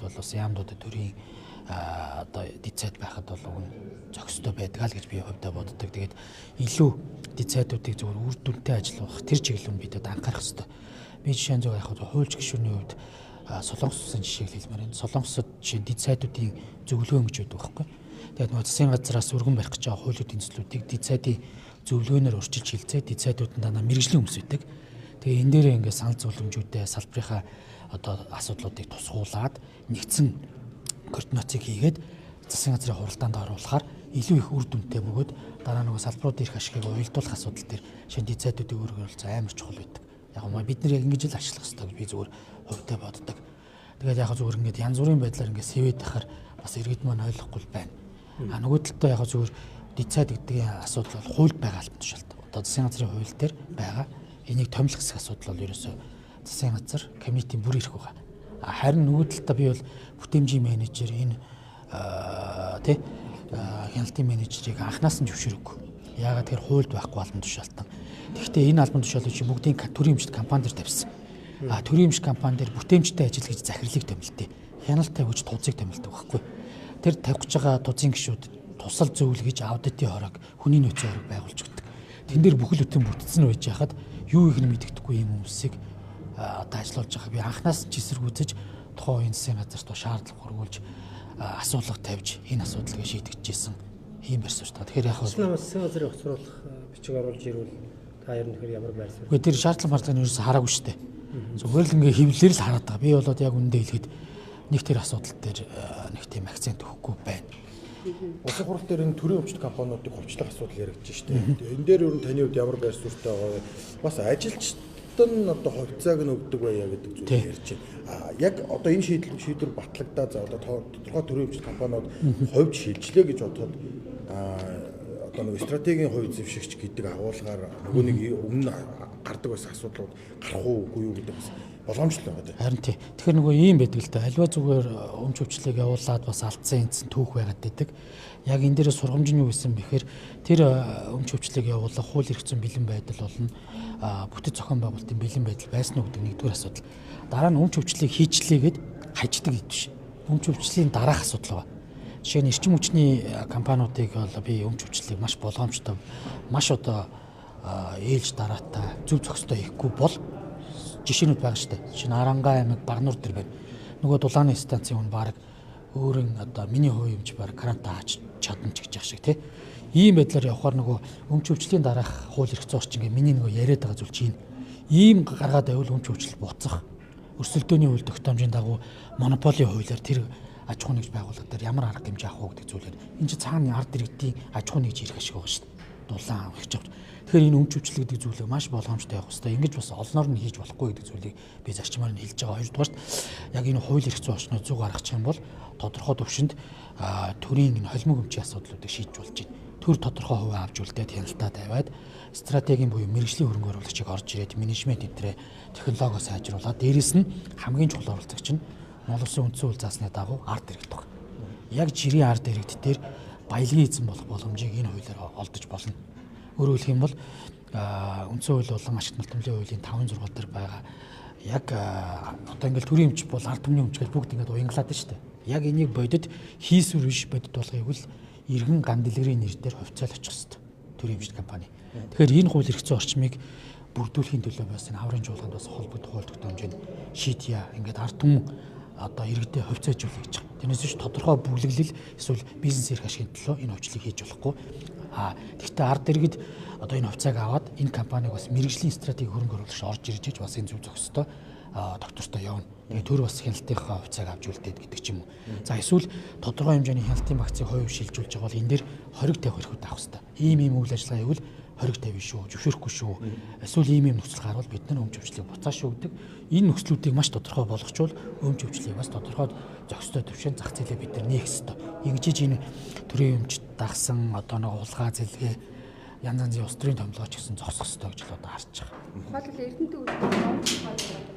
бол бас яамдуудад төрийн одоо дэд сайд байхад бол уг нь зохистой байдаг л гэж би хувьдаа боддог. Тэгээд илүү дэд сайдуудыг зөвхөн үр дүнтэй ажиллах тэр чиглэл нь бид анхаарах хэрэгтэй. Би жишээ нь зөв яг хуульч гишүүний хувьд Солонгос улсын жишээг хэлмээр байна. Солонгосод жишээ нь дэд сайдуудын зөвлөгөөн гэж байдаг байхгүй. Тэгээд нөгөө засгийн газраас өргөн барих гэж байгаа хуулиудын төслүүдийг дэд сайдын зөвлөгөөнөөр өөрчилж хилцээ дэд сайдууд нь дандаа мэргэжлийн хүмүүс байдаг. Тэгээ энэ дээрээ ингээд санал зөвлөмжүүдээ салбарынхаа одоо асуудлуудыг тусгуулад нэгдсэн координацийг хийгээд засгийн газрын хуралдаанд оруулахаар илүү их үр дүнтэй бөгөөд дараа нөгөө салбаруудын эрх ашигыг уялдуулах асуудал дээр шинэ дэд сайдуудын үүрэг оролцоо амар чухал байдаг. Яг нь бид нар яг ингэж л ажиллах хэрэгтэй гэж би зүгээр хувьдаа боддог. Тэгээд яг зүгээр ингээд янз бүрийн байдлаар ингээд сэвэд байхаар бас иргэд маань ойлгохгүй байна. А нөгөө талдаа яг зүгээр дэд сайд гэдгийн асуудал бол хуульд байгаа албан тушаалт. Одоо засгийн газрын хууль дээр байгаа. Энийг томилох хэсэг асуудал бол ерөөсөө засгийн газар кабинетийн бүр ирэх байгаа. Харин нөгөө талдаа би бол бүтээмжийн менежер энэ тий хяналтын менежерийг анханаас нь зөвшөөрөөгүй. Яагаад тэгэхээр хуульд байхгүй албан тушаалтан. Тэгэхдээ энэ албан тушаалыг чи бүгдийн төрийн өмчт компани дээр тавьсан. А төрийн өмчт компани дээр бүтээмжтэй ажил гэж захирлыг томилтыг. Хяналт тавьж тузыг томилдог байхгүй. Тэр тавих гэж байгаа тузын гишүүд тусал зөвл гэж аудитын хорог, хүний нөөцийн хорог байгуулж өгдөг. Тэн дээр бүхэл бүтэн бүтцэн байж хахад юу их нь мэддэхгүй юм хүмүүсийг одоо ажиллуулж байгаа. Би анханаас ч эсэргүүцэж тухайн үеийн засгийн газарт шаардлага хүргүүлж асуулга тавьж энэ асуудлыг шийдэгдэжсэн ийм барьсан шүү дээ. Тэгэхээр яг засгийн газрын хоцруулах бичиг оруулж ирвэл та ер нь тэгэхээр ямар байр суурь? Үгүй тэр шаардлага мартыг нь ерөөсө хараагүй шүү дээ. Зүгээр л ингээ хэвлэлээр л хараад байгаа. Би болоод яг үндэ хэлэхэд нэг тэр асуудал дээр нэг тийм акцент өгөхгүй байна. Улсын хурал дээр энэ төрийн өмчт компаниудыг хувьчлах асуудал яригдж шүү дээ. Энэ дээр ер нь таны хувьд ямар байр суурьтай байгаа вэ? Бас ажилчид нь одоо хувьцааг нь өгдөг байя гэдэг зүйл ярьж байна. Яг одоо энэ шийдвэр батлагдаа за одоо тодорхой төрийн өмчт компаниуд хувьд шилжлээ гэж бодоход одоо нэг стратегийн хувь зэвшигч гэдэг агуулгаар нөгөө нэг өмнө гардаг байсан асуудлууд гарах уу үгүй юу гэдэг бас боломжтой байгаа тийм. Харин тий. Тэгэхээр нөгөө ийм байдаг л да. Альва зүгээр өмч хөвчлийг явуулаад бас алдсан эндсэн түүх байгаад байдаг. Яг энэ дээрээ сургамж нь юу гэсэн бэхээр тэр өмч хөвчлийг явуулах хууль эрх зүйн бэлэн байдал болно. Бүтэц зохион байгуулалтын бэлэн байдал байсан уу гэдэг нэгдүгээр асуудал. Дараа нь өмч хөвчлийг хийчлээгээд хаждаг гэдэг биш. Өмч хөвчлийн дараах асуудал байгаа. Жишээ нь эрчим хүчний компаниудыг бол би өмч хөвчлийг маш болгоомжтой, маш одоо ээлж дараатай, зөв зохистой хийхгүй бол жишээнүүд байгаа шүү дээ. Жишээ нь Аранга аймаг Багнуур дээр байна. Нөгөө дулааны станцын хүн баг өөрийн одоо миний хувийн өмч баг каранта хаач чадна ч гэж яах шиг тий. Ийм байдлаар явахаар нөгөө өмч хөвчлийн дараах хууль эрх зүйн орчин гэ миний нөгөө яриад байгаа зүйл чинь ийм гаргаад байвал өмч хөвчлөл буцах. Өрсөлдөөний хууль тогтоомжийн дагуу монополийн хуулиар тэр аж ахуй нэгж байгууллага дээр ямар арга хэмжээ авах уу гэдэг зүйлээр энэ чинь цаана ард иргэдийн аж ахуй нэгж ирэх ашиг байгаа шүү дээ. Дулаан авах гэж. Тэгэхээр энэ өмч хөвчлөл гэдэг зүйлийг маш болгоомжтой явах хэрэгтэй. Ингэж бас олноор нь хийж болохгүй гэдэг зүйлийг би зарчмаар нь хэлж байгаа. Хоёрдугаарт яг энэ хууль эрх зүйн орчноо зөв гаргачих юм бол тодорхой төвшөнд төрийн энэ холимог өмчийн асуудлуудыг шийдэж болж байна. Төр тодорхой хувиа авч үлдээд хяналтаа тавиад стратегийн буюу мэргэжлийн хөрөнгө оруулагчийг орж ирээд менежмент энтрээ технологио сайжруулад дээрэс нь хамгийн чухал оролцогч нь Монгол Улсын үндсэн хууль заасны дагуу ард иргэд баг. Яг жирийн ард иргэд дээр баялагын эзэн болох боломжийг энэ хуулиар олдож болно. Өөрөөр хэлэх юм бол үндсэн хууль болон ашигт малтмлын хуулийн 5-6 дээр байгаа яг одоо ингээл төрийн өмч бол ард түмний өмч гэж бүгд ингээд уянгалаад байна шүү дээ. Яг энийг бодит хийсвэр биш бодит болгохыг л иргэн ган дэлгэрийн нэр дээр хувьцаал очих хэрэгтэй. Төрийн өмчт компани. Тэгэхээр энэ хууль эрх зүйн орчмыг бүрдүүлэхийн төлөө бас энэ аврын чуулганд бас холбогдох хууль тогтоомжийг шийдье. Ингээд ард түмэн одоо иргэдээ хувьцаажуулъя гэж байгаа. Тэрнээс биш тодорхой бүлэглэл эсвэл бизнес эрх ашигын төлөө энэ хувьчлалыг хийж болохгүй. Тэгэхдээ ард иргэд одоо энэ хувьцааг аваад энэ компаниг бас мэрэгжлийн стратеги хөрөнгө оруулагч орж ирж иж бас энэ зөв зохистой доктортой явна. Тэгээ төр бас хяналтынхаа хувьцааг авч үлдээд гэдэг ч юм уу. За эсвэл тодорхой хэмжээний хяналтын багцыг хувь шилжүүлж байгаа бол энэ дээр хориг тавих эрхүүд авах хэрэгтэй. Ийм үйл ажиллагаа хийвэл хориг тавина шүү, зөвшөөрөхгүй шүү. Эсвэл ийм нөхцөл гарвал бид нар өмч хөвчлийг буцаа шүү гэдэг. Энэ нөхцлүүдийг маш тодорхой болгочвол өмч хөвчлийг бас тодорхой зохистой төвшин зах зээлээ бид нар нээх ёстой. Ингэж энэ төрийн өмч дагсан одоо нэг улгаа зэлгээ янз янзын улс төрийн томилгооч гэсэн зогсох ёстой гэж л одоо харж байгаа. Тухайлбал Эрдэнэтийн үйлдвэр